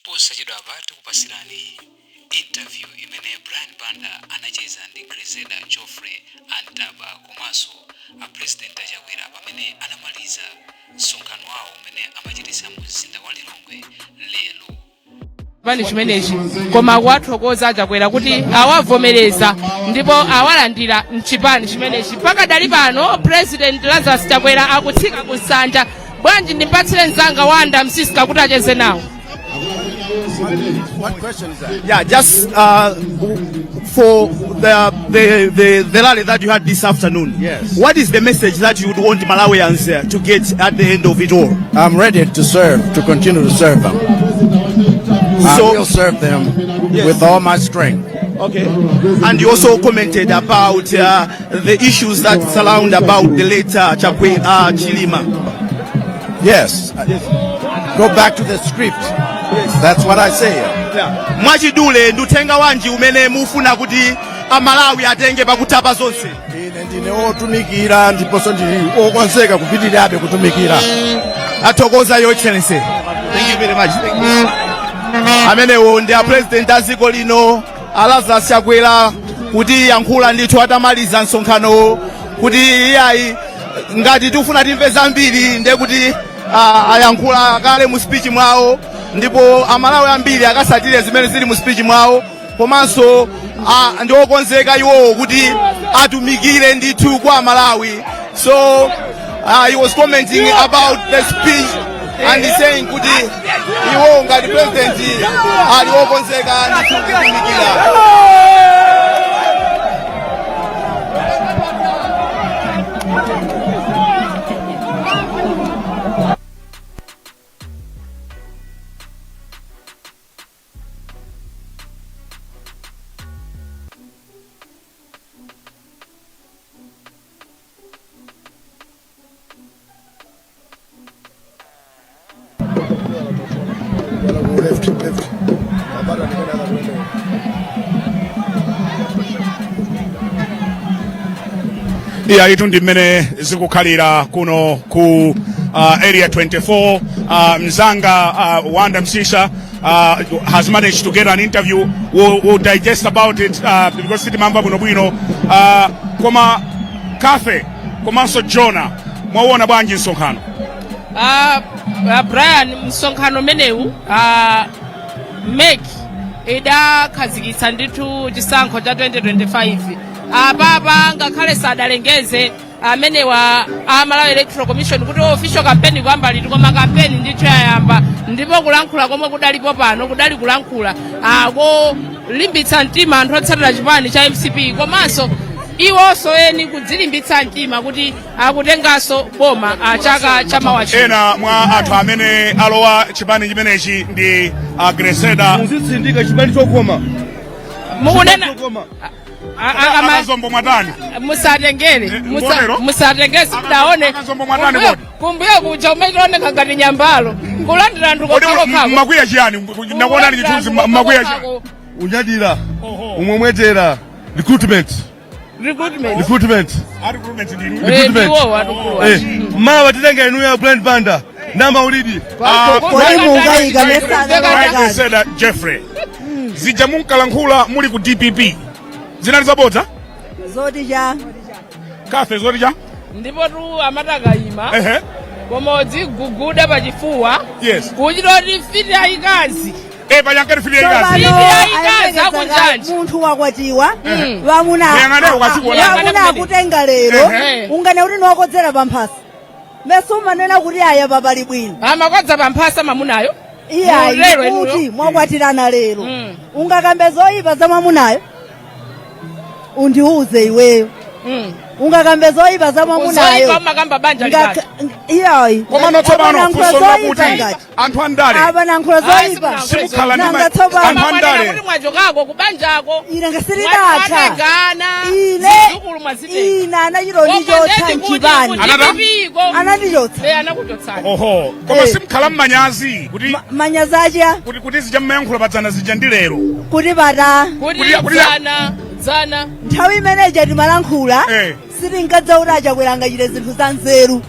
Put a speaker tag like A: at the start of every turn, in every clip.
A: Posachedwapa tikupasirani interview imene Brian Banda anacheza ndi Grezelder Geoffrey Antaba komanso a President a Chakwera pamene anamaliza msonkhano wawo umene amachititsa mu mzinda wa Lilongwe lero.
B: Chipani chimenechi koma kuwathokoza achakwera kuti awavomereza ndipo awalandira mchipani chimenechi. Pakadali pano President Lazarus Chakwera akutsika ku Nsanja. Bwanji ndimpatsire mzanga Wanda Msiska kuti acheze nawo.
C: What question is that?
D: Yeah, just for the rally that you had this afternoon.
C: Yes.
D: What is the message that you would want Malawians to get at the end of it all?
C: I'm ready to serve, to continue to serve them. I will serve them with all my strength.
D: Okay. And you also commented about the issues that surround about the late Chakwe Chilima.
C: Yes. Go back to the script. That's what I say.
D: Yeah. Mwachidule, ndi uthenga wanji umene mufuna kuti Amalawi atenge pakutha zonse?
C: Ine ndine otumikira ndiponso ndili okonzeka kupitirirabe kutumikira.
D: Athokoza, Your Excellency. Thank you very much. Thank you. Amenewo ndi a President a dziko lino a Lazarus Chakwera kuti yankhula ndithu atamaliza msonkhanowo kuti iyayi, ngati tikufuna timve zambiri ndiye kuti ayankhula kale mu speech mwawo, ndipo Amalawi ambiri akasatire zimene zili mu speech mwawo, komanso ndi okonzeka iwowo kuti atumikire ndithu kwa Amalawi. So he was commenting about the speech and saying kuti iwowo ngati president ali okonzeka ndithu kutumikira.
C: Left, left. Bado anakwenda kwenda.
E: Iya, itu ndi mmene zikukhalira kuno ku Area 24. Mzanga Wanda Msisha has managed to get an interview. We'll digest about it because sitimamva bwinobwino. Koma Kafe komanso Jona, mwauona bwanji msonkhano?
B: Brian, msonkhano umenewu, MEC idakhazikitsa ndithu chisankho cha 2025. Apapa ngakhale sadalengeze amenewa a Malawi Electoral Commission kuti official campaign kuyamba liti, koma campaign ndithu yayamba, ndipo kulankhula komwe kudalipo pano kudali kulankhula kolimbitsa mtima anthu otsatira chipani cha MCP, komanso iwonso eni kudzilimbitsa mtima kuti akutenganso boma chaka chamawa chino.
E: Ena mwa anthu amene alowa chipani chimenechi ndi Grezelder.
F: Muzitsindika, chipani chokoma.
B: Mukunena
F: Chokoma.
E: Akazombo, mwatani?
B: Musatengere.
E: Mbonero?
B: Musatengere, simudaone.
E: Akazombo, mwatani kodi?
B: Kumbuyo kuja umaioneka ngati nyambalo kulandira anthu
E: Kodi
B: kokhakokha.
E: mmakwiya chiyani? Ndakuonani chithunzi, mmakwiya chiyani?
F: Unyadira umwemwetera recruitment.
B: Recruitment.
F: Recruitment.
E: A recruitment ndinu?
F: Recruitment.
B: Ndiwo atukuwa.
F: Mawa titenga inuya Brian Banda na Maulidi.
G: Kodi mungayika mesana?
E: Grezelder Jeffrey, zija munkalankhula muli ku DPP zinali zabodza?
G: Zoti cha?
E: Kafe, zoti cha?
B: Ndipo tu amatakayima koma udziguguda pachifuwa kuchitoti fiti ayikazi.
E: Eh, pajankati fiti yayikazi.
G: Tsopano
B: Fiti yayikazi.
G: ayembekeza
B: Akunjanji.
G: Munthu wakwatiwa, vamuna
E: Muyang'anewo kasikuona.
G: vamuna akutenga lero, ungane kuti niwakodzera pamphasa, mese umanena kuti aya papali bwino.
B: Amakodza pamphasa mamunayo?
G: Iyayi.
B: Lero inuyo?
G: Kuti mwakwatirana lero, ungakambe zoyipa za mwamunayo? Undiuze iweyo. Ungakambe zoyipa za mwamunayo?
B: Zoyipa umakamba banja likati.
G: Iyayi.
E: Komano tsopano
G: Apanankhula
E: funso
G: zoyipa
E: lakuti
G: ngati
E: anthu andale
G: apanankhula zoyipa.
E: Simukhala ndi
G: Nanga tsopano
E: anthu
B: Mwanena
E: andale
B: kuti mwachokako kubanjako.
G: Ine ngasiridakha.
B: Mwategana.
G: Ine
B: Zidzukulu mwazitenga.
G: Ine anachitonichotsa mchipani.
E: Anata?
G: Anatichotsa.
B: Eh, anakuchotsani.
E: Oho, koma simukhala mmanyazi kuti
G: Manyazi acha?
E: kuti zija mmayankhula padzana zija ndi lero?
G: Kuti pata?
B: Kuti dzana dzana.
G: Nthawi imeneja timalankhula, sitingadza kuti achakwera angachite zinthu za nzeru,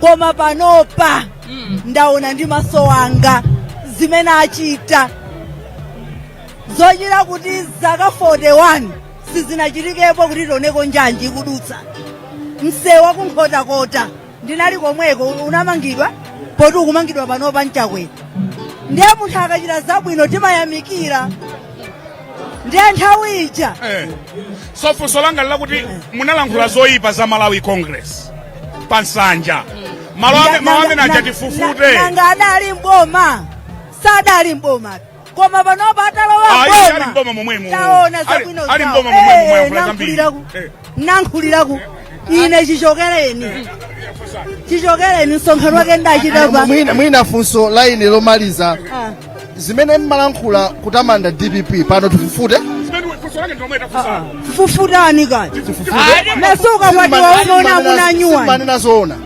G: koma panopa ndaona ndi maso anga zimene achita. Zochita kuti zaka 41 sizinachitikepo kuti tioneko njanji ikudutsa. Msewu wakuNkhotakota, ndinali komweko, unamangidwa poti ukumangidwa panopa nChakwera. Ndiye munthu akachita zabwino timayamikira. Ndiye nthawi ija
E: So funso langa lakuti munalankhula zoyipa za Malawi Congress pa Nsanja, malo mawu amene aja tifufute.
G: Nanga adali mboma? Sadali mboma, koma panopa atalowa
E: Ah, iye ali
G: mboma
E: mboma momwemo.
G: Taona zabwino
E: Ali
G: zawo.
E: mboma momwemo, mwayankhula zambiri.
G: Nankhuliraku. Nankhuliraku ine chichokereni msonkhano wake ndachita pa
H: Mwina funso la ine lomaliza,
G: Ah.
H: zimene mmalankhula kutamanda DPP pano tifufute?
E: Zimene funso lake ndiomwe tafunsana.
G: Fufutani kati mesuka kwati waunaona munanyuwani.
H: Simmanena zoona.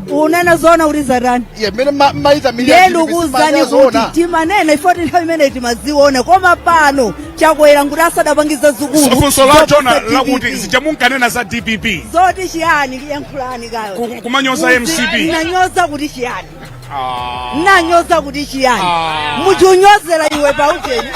G: Unena zoona kuti zatani?
H: Iye mmene mmaita
G: Ndiye ndikuwuzani kuti timanena ifoti nthawi imene timaziona, koma pano Chakwera nkuti asadapangiza zukulu.
E: Funso la Jona
G: Zoposa
E: lakuti
G: DPP.
E: zija munkanena za DPP
G: Zoti chiyani? Yankhulani kayo.
E: Kumanyoza MCP.
G: Nanyoza kuti chiyani?
E: Ah.
G: Nanyoza kuti chiyani?
E: Ah.
G: Muchunyozera iwe paucheni,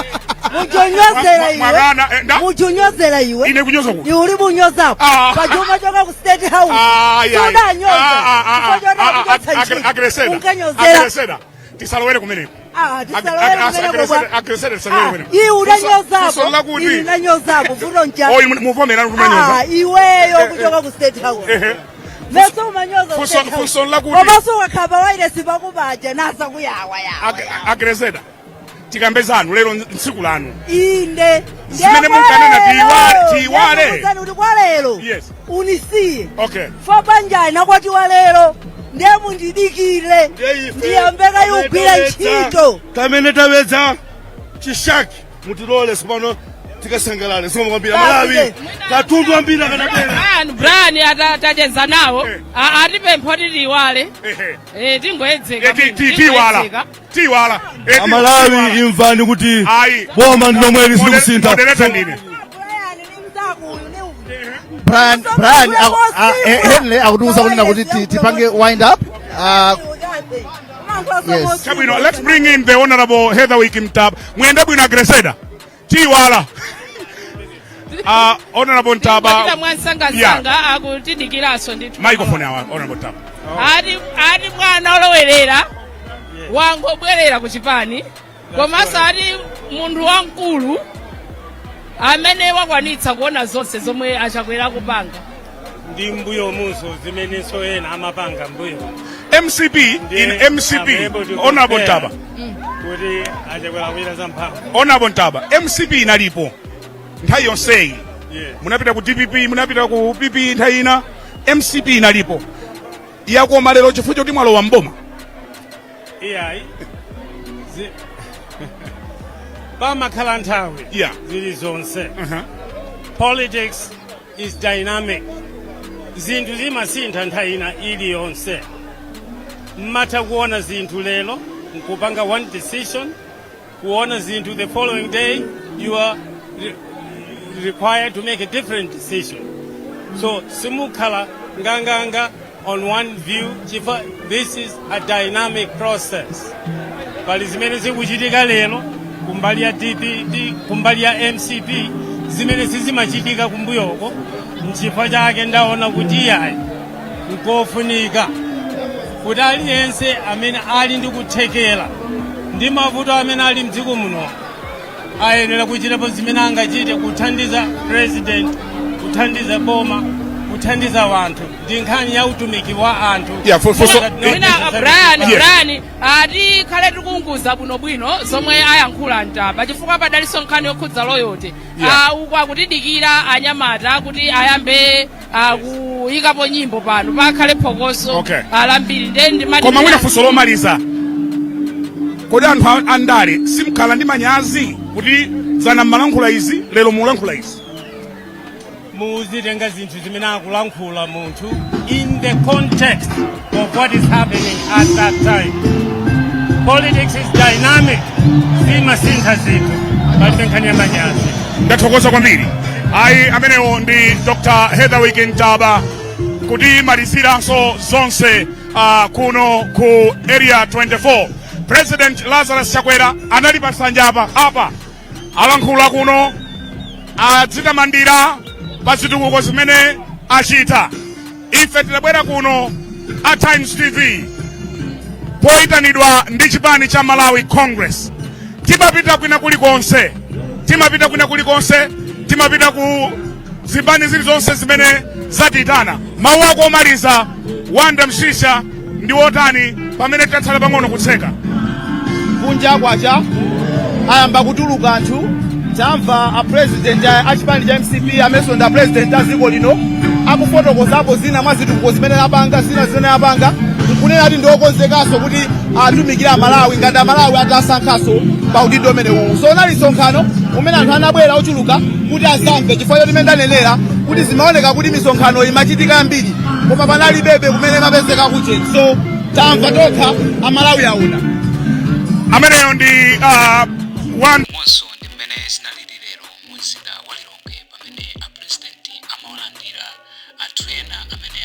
G: muchunyozera iwe.
E: Mwakana,
G: Muchunyozera iwe.
E: Ine kunyoza kuti?
G: Iwe uli bunyozapo.
E: Ah.
G: Pachuma choka ku State House.
E: Ah, ya, ya.
G: Sudanyoza.
E: Ah, ah, ah,
G: Chifukwa choti
E: ah, ah,
G: akuchotsa ntchito.
E: A Grezelder.
G: Unkanyozera.
E: A Grezelder, tisalowere kumeneko.
G: Ah, tisalowere kumeneko kwa-
E: A Grezelder, tisalowere
G: Ah,
E: kumeneko.
G: iwe udanyozapo.
E: Funso lakuti
G: Ine ndanyozapo, vuto ncha
E: Oyi, muvomera kuti munanyoza?
G: Ah, iweyo kuchoka ku State House. Meso umanyoza State House.
E: Funso lakuti
G: Komanso ukakhala wairesi pakupaja nasa kuyawa yawa.
E: A Grezelder, tikambe zanu lero, ntsiku lanu.
G: Inde.
E: Zimene munkanena tiyiwale, tiyiwale.
G: Ndikuwuzani kuti kwa lero unisiye. Fo banjani nakwatiwa lero, ndiye mundidikire ndiyambeka yugwira ntchito.
F: Kamene tapeza chishaki, mutilole sipano tikasangalale. Zikomo kwambiri. Malawi, katundu ambiri akanabera.
B: Brian, Brian tacheza nawo. Atipempha kuti tiyiwale. Tingoyedzeka.
E: Tiyiwala, tiyiwala.
F: Amalawi,
E: Tiyiwala.
F: imvani kuti
E: Ayi.
F: boma ndi lomweli, silikusintha.
E: Moderator ndine.
G: Brian ni mzako uyu ni uyu.
H: Brian Henry akutiuza kunena kuti tipange wind up. Yes.
E: Chabwino, let's bring in the Honorable Heatherwick Mtaba. Mwende bwino, a Grezelder, tiyiwala. Honorable Mtaba.
B: Tingopita mwansangasanga, akutidikiranso ndithu.
E: Microphone awa, Honorable Mtaba.
B: Ati mwana olowerera wangobwerera ku chipani, komanso ati munthu wamkulu amene wakwanitsa kuona zonse zomwe aChakwera kupanga.
I: Ndi mbuyo munso zimenenso ena amapanga mbuyo.
E: MCP in MCP, Honorable Mtaba,
I: kuti aChakwera kuchita zamphamvu.
E: Honorable Mtaba, MCP inalipo nthawi yonseyi. Munapita ku DPP, munapita ku PP nthawi ina, MCP inalipo. Yakoma lero chifukwa choti mwalowa mboma?
I: Iyayi, pamakhala nthawi zili zonse. Politics is dynamic, zinthu zimasintha nthawi ina iliyonse. Mmatha kuona zinthu lero nkupanga one decision, kuona zinthu the following day you are required to make a different decision. So simukhala nganganga on one view chifukwa this is a dynamic process. Pali zimene zikuchitika lero kumbali ya DPP, kumbali ya MCP, zimene sizimachitika kumbuyoko. Nchifukwa chake ndaona kuti iyayi, nkofunika kuti aliyense amene ali ndi kuthekera ndi mavuto amene ali mdziko muno ayenera kuchitapo zimene angachite kuthandiza president, kuthandiza boma, kuthandiza wanthu. Ndi nkhani ya utumiki wa anthu.
E: Yeah,
B: Mwina Brian,
E: Yes.
B: Brian, atikhale tikunguza bwinobwino zomwe ayankhula Mtaba, chifukwa padalinso nkhani yokhudza loyalty. Uku akutidikira anyamata kuti ayambe kuyikapo nyimbo pano, pakhale phokoso lambiri. Ndiye ndimati
E: Koma mwina funso lomaliza, kodi anthu andale simkhala ndi manyazi kuti dzana mmalankhula izi, lero mulankhula izi?
I: Muzitenga zinthu zimene akulankhula munthu in the context of what is happening at that time. Politics is dynamic, zimasintha zinthu, palibe nkhani ya manyazi.
E: Ndathokoza kwambiri. Ayi, amenewo ndi Dr Heatherwick Mtaba kutimaliziranso zonse kuno ku Area 24. President Lazarus Chakwera anali pa nsanja apa apa. Alankhula kuno, adzitamandira pa zitukuko zimene achita. Ife tidabwera kuno a Times TV poyitanidwa ndi chipani cha Malawi Congress. Timapita kwina kulikonse, timapita kwina kulikonse, timapita ku zipani zilizonse zimene zatiyitana. Mawu ako omaliza, Wanda Msisha, ndi wotani pamene tatsala pang'ono kutseka?
D: Kunja kwacha, ayamba kutuluka anthu. Tamva a president a chipani cha MCP, amenso ndi a president a dziko lino, akufotokozapo zina mwa zitukuko zimene apanga, zina zimene apanga, nkunena kuti ndiokonzekanso kuti atumikire Amalawi ngati Amalawi atasankhaso pa udindo umene uwu. So unali msonkhano umene anthu anabwera ochuluka kuti azamve, chifukwa choti imene ndanenera kuti zimaoneka kuti misonkhano imachitika yambiri koma panalibebe kumene mapezeka kuche. So tamva tokha, Amalawi aona.
E: Ameneyo ndi one
A: Monso ndi mmene zinalili lero mu mzinda wa Lilongwe pamene a president amawalandira anthu ena amene